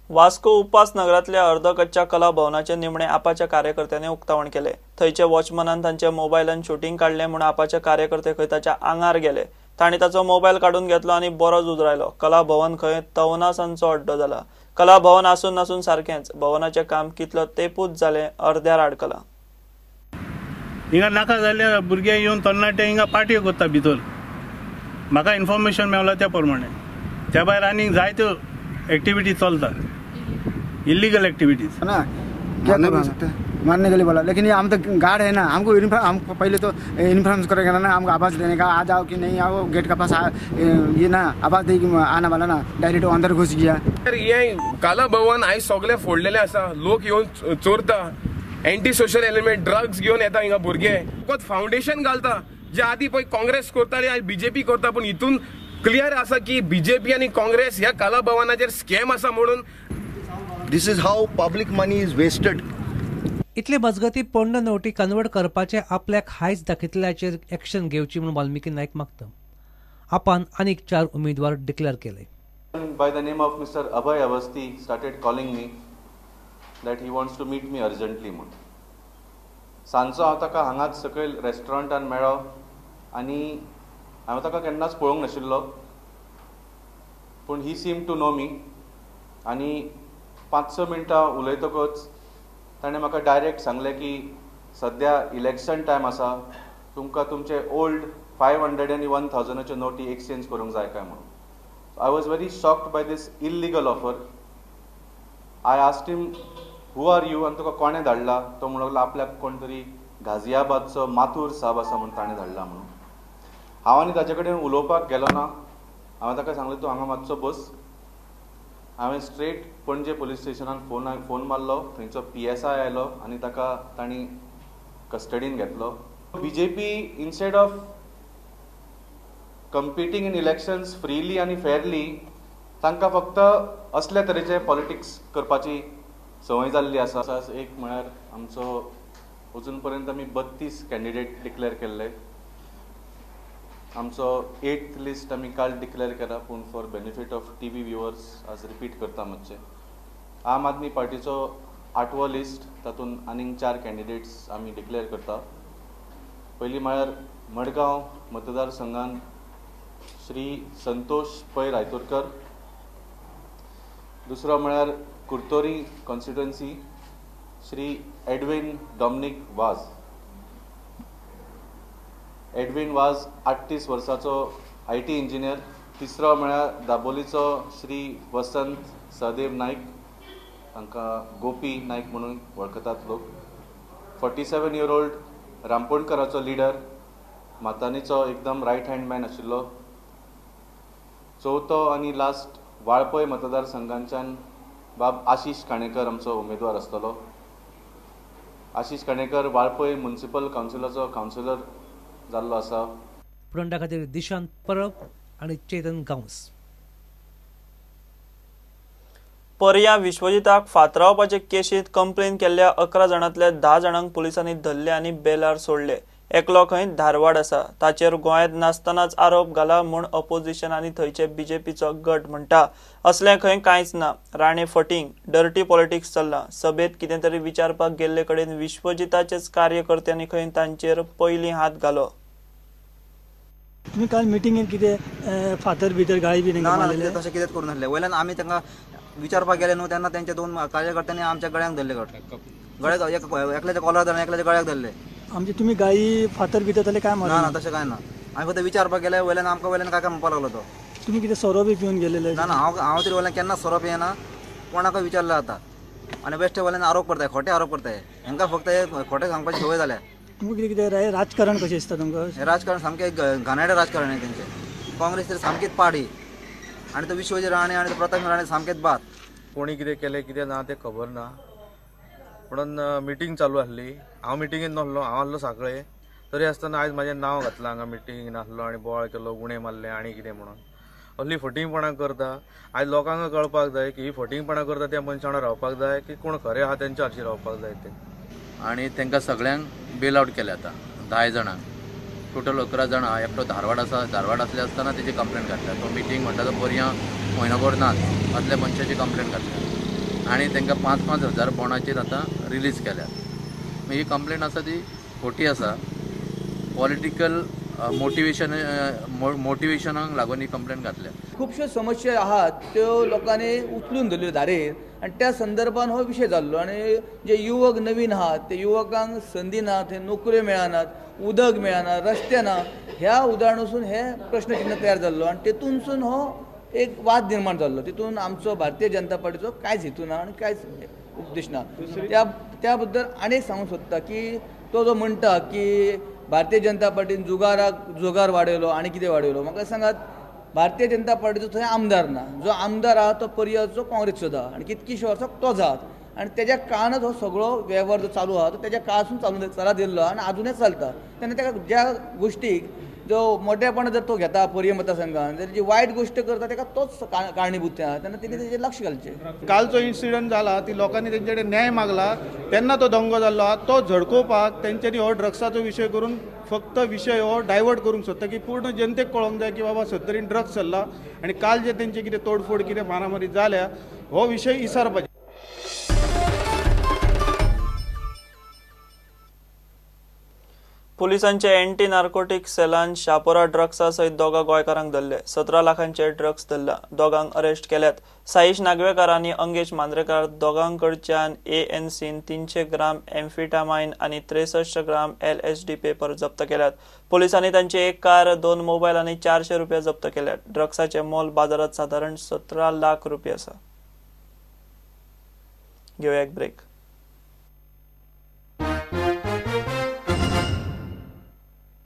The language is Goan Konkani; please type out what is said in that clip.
वास्को उपास नगरांतल्या अर्धकच्च्या कला भवनाचे निमणे आपाच्या कार्यकर्त्यांनी उक्तावण केले. थंयचे वॉचमनान तांच्या मोबायलान शूटिंग काडलें म्हूण आपाचे कार्यकर्ते खंय ताच्या आंगार गेले. तांणी ताचो मोबायल काडून घेतलो आनी बरोच उजरायलो. कला भवन खंय तवनासांचो अड्डो जाला. कला भवन आसून नासून सारकेंच. भवनाचें काम कितलो तेपूच जालें, अर्द्यार आडकलां. हिंगा नाका जाल्यार भुरगे येवन तरणाटे हिंगा पार्ट्यो करता भितर. म्हाका इन्फॉर्मेशन मेवला त्या प्रमाणे. त्या भायर आनीक जायत्यो एक्टिविटी चलता, इलीगल एक्टिविटीज ना. क्या मारने के लिए बोला, लेकिन ये हम तो गार्ड है ना, हमको यूनिफॉर्म, हम पहले तो यूनिफॉर्म करेगा ना, हमको आवाज़ देने का, आ जाओ कि नहीं आओ, गेट के पास ये ना आवाज़ दे आना वाला ना, डायरेक्ट अंदर घुस गया. ये काला भवन आयज सगळे फोडलेले आसा, लोक येवन चोरता, एंटी सोशल एलिमेंट ड्रग्स घेवन येता हिंगा भुरगे. फकत फावंडेशन घालता जे आदी पळय काँग्रेस करताली, आयज बीजेपी करता. पूण हितून क्लियर आसा की बीजेपी आनी काँग्रेस ह्या काला भवनाचेर स्कॅम आसा म्हणून. This is how public money is wasted. इतले मजगती पोंड नोटी कन्वर्ट करपाचे आपल्याक हायज दाखयतल्याचेर एक्शन घेवची म्हणून वाल्मिकी नायक मागता. आपान आनीक 4 उमेदवार डिक्लेअर केले. By the name of Mister Abhay Awasthi started calling me that he wants to meet me urgently म्हणून. सांजचो हांव ताका हांगाच सकयल रेस्टॉरंटान मेळ्ळो आनी हांवें ताका केन्नाच पळोवंक नाशिल्लो, पूण he seem to know me. आनी 5-6 मिनटां उलयतकच ताणें म्हाका डायरेक्ट सांगलें की सद्या इलेक्शन टायम आसा, तुमकां तुमचे ओल्ड 500 आनी 1000 नोटी एक्सचेंज करूंक जाय काय म्हणून. I was very shocked by this illegal offer. I asked him who are you आनी तुका कोणें धाडला. तो म्हणूंक लागलो आपल्याक कोण तरी गाजियाबादचो माथूर साहब आसा म्हणून ताणें धाडला म्हणून. हांव आनी ताचे कडेन उलोवपाक गेलो ना. हांवें ताका सांगलें तूं हांगा मातसो बस. हांवें स्ट्रेट पणजे पोलीस स्टेशनान फोन मारलो. थंयचो PSI आयलो आनी ताका तांणी कस्टडीन घेतलो. BJP instead of competing in elections freely आनी फेरली, तांकां फक्त असल्या तरेचे पॉलिटिक्स करपाची संवय जाल्ली आसा. एक म्हळ्यार आमचो अजून पर्यंत आमी 32 कॅन्डिडेट डिक्लेअर केल्ले. आमचो 8th list आमी काल डिक्लेअर केला, पूण for benefit of TV viewers आज रिपीट करता मातशें. आम आदमी पार्टीचो 8वो लिस्ट, तातूंत आनीक 4 कॅन्डिडेट्स आमी डिक्लेअर करता. पयलीं म्हळ्यार मडगांव मतदारसंघान श्री संतोष पै रायतुरकर, दुसरो म्हळ्यार कुर्तोरी कॉन्स्टिट्युएन्सी श्री एडविन डॉमनिक वाज. एडविन वाज 38 वर्साचो IT engineer. तिसरो म्हळ्यार दाबोलीचो श्री वसंत सहदेव नायक, तांकां गोपी नायक म्हणून वळखतात लोक. 47 इयर ओल्ड रामपोणकराचो लिडर, मातानीचो एकदम रायट हँड मॅन आशिल्लो. चवथो आनी लास्ट वाळपय मतदारसंघांच्यान बाब आशिश काणेकर आमचो उमेदवार आसतलो. आशिश काणेकर वाळपय म्युनिसिपल कावन्सिलाचो कावन्सिलर जाल्लो आसा. प्रणा खातीर दिशांत परब आनी चेतन गांवस. पर्या विश्वजिताक फातरावपाचे केशींत कंप्लेन केल्ल्या 11 जाणांतल्या 10 जाणांक पुलिसांनी धरले आनी बेलार सोडले. एकलो खंय धारवाड आसा, ताचेर गोंयांत नासतनाच आरोप घाला म्हूण अपोजिशन आनी थंयचे बीजेपीचो गट म्हणटा. असलें खंय कांयच ना. राणे फटींग, डर्टी पॉलिटिक्स चल्लां. सभेंत कितें तरी विचारपाक गेल्ले कडेन विश्वजिताचेच कार्यकर्त्यांनी खंय तांचेर पयलीं हात घालो. तुम्ही काल मिटिंगेत कितें फातर भितर गाळी बी ना तशें कितेंच करूं नासलें. वयल्यान आमी तांकां विचारपाक गेले न्हू तेन्ना तेंच्या 2 कार्यकर्त्यांनी आमच्या गळ्याक धरले. गळ्याक एकल्याच्या कॉलर धरले, एकल्याच्या गळ्याक धरले. आमचे तुम्ही गाळी फातर भितर जाल्यार काय ना ना तशें काय ना. आमी फक्त विचारपाक गेले, वयल्यान आमकां वयल्यान काय काय म्हणपाक लागलो तो. तुम्ही कितें सोरो बी पिवन गेलेले? ना ना, हांव तरी वयल्यान केन्ना सोरो पियेना, कोणाकय विचारलें जाता. आनी बेश्टे वयल्यान आरोप करताय, खोटे आरोप करताय. हांकां फक्त हे खोटे सांगपाची संवय जाल्या. तुमकां कितें कितें राजकारण कशें दिसता तुमकां? हें राजकारण सामकें घाणेरडें राजकारण आहे तेंचें. काँग्रेस तर सामकीच पाडी आनी तो विश्वजीत राणे आनी तो प्रताप राणे सामकेच बाद. कोणी कितें केलें कितें ना तें खबर ना, म्हणून मिटींग चालू आसली. हांव मिटिंगेन नासलो, हांव आसलो सांखळे. तरी आसतना आयज म्हाजें नांव घातलां हांगा मिटिंगेन आसलो आनी बोवाळ केलो, गुणे मारले आनी कितें म्हणून असली फटींगपणां करता. आयज लोकांक कळपाक जाय की ही फटींगपणां करता त्या मनशां वांगडा रावपाक जाय की कोण खरें आहा तेंच्या हरशीं रावपाक जाय ते. आनी तांकां सगळ्यांक बेल आवट केले आतां 10 जाणांक, टोटल 11 जाणां. एकटो धारवाड आसा, धारवाड आसले आसतना तेजी कंप्लेन घातल्या. तो मिटींग म्हणटा तो पर्यां म्हयनोभर नाच असल्या मनशाची कंप्लेन घातल्या. आनी तांकां 5-5 हजार बॉंडाचेर आतां रिलीज केल्यात. ही कंप्लेन आसा ती खोटी आसा. पॉलिटिकल मोटिवेशनाक लागून ही कंप्लेन घातल्या. खुबश्यो समस्या आहात त्यो लोकांनी उचलून धरल्यो धारेर आनी त्या संदर्भान हो विशय जाल्लो. आनी जे युवक नवीन आहात ते युवकांक संदी ना, थंय नोकऱ्यो मेळनात, उदक मेळना, रस्ते ना, ह्या उदाहरणासून हे प्रश्नचिन्ह तयार जाल्लो आनी तेतूनसून हो एक वाद निर्माण जाल्लो. तितून आमचो भारतीय जनता पार्टीचो कांयच हेतू ना आनी कांयच उपदेश ना. त्या बद्दल आनी सांगूंक सोदता की तो जो म्हणटा की भारतीय जनता पार्टीन जुगाराक जुगार वाडयलो आनी कितें वाडयलो, म्हाका सांगात भारतीय जनता पार्टीचो थंय आमदार ना. जो आमदार आहा तो पर्याचो काँग्रेसचो आहा आनी कितकीशीं वर्सां तो जात आनी तेज्या काळानच हो सगळो वेव्हार जो चालू आहा तो तेज्या काळासून चालू चलत येयल्लो आनी आजुनूय चलता. तेन्ना ताका ज्या गोश्टीक जो मोठेपणान जर तो घेता पर्ये मतदारसंघान जाल्यार जी वायट गोश्ट करता ताका तोच कारणीभूत आहा, तेन्ना तेणी तेजेर लक्ष घालचें. कालचो इन्सिडंट जाला ती लोकांनी तेंचे कडेन न्याय मागला तेन्ना तो दंगो जाल्लो आहा. तो झडकोवपाक तेंच्यांनी हो ड्रग्साचो विशय करून फक्त विशय हो डायवर्ट करूंक सोदता की पूर्ण जनतेक कळोंक जाय की बाबा सत्तरीन ड्रग्स चल्ला आनी काल जे तेंचे कितें तोडफोड कितें मारामारी जाल्या हो विशय इसारपाचो. पुलिसांचे अँटी नार्कोटिक सेलान शापोरा ड्रग्सा सयत दोगा गोंयकारांक धरले. 17 लाखांचे ड्रग्स धरला. दोगांक अरेस्ट केल्यात. साईश नागवेकार आनी अंगेश मांद्रेकार दोगांकडच्यान एएनसीन 300 ग्राम एम्फिटामाइन आनी 63 ग्राम एलएसडी पेपर जप्त केल्यात. पुलिसांनी तांची एक कार, 2 मोबायल आनी 400 रुपया जप्त केल्यात. ड्रग्साचे मोल बाजारात सादारण 17 लाख रुपया आसा. घेवया एक ब्रेक.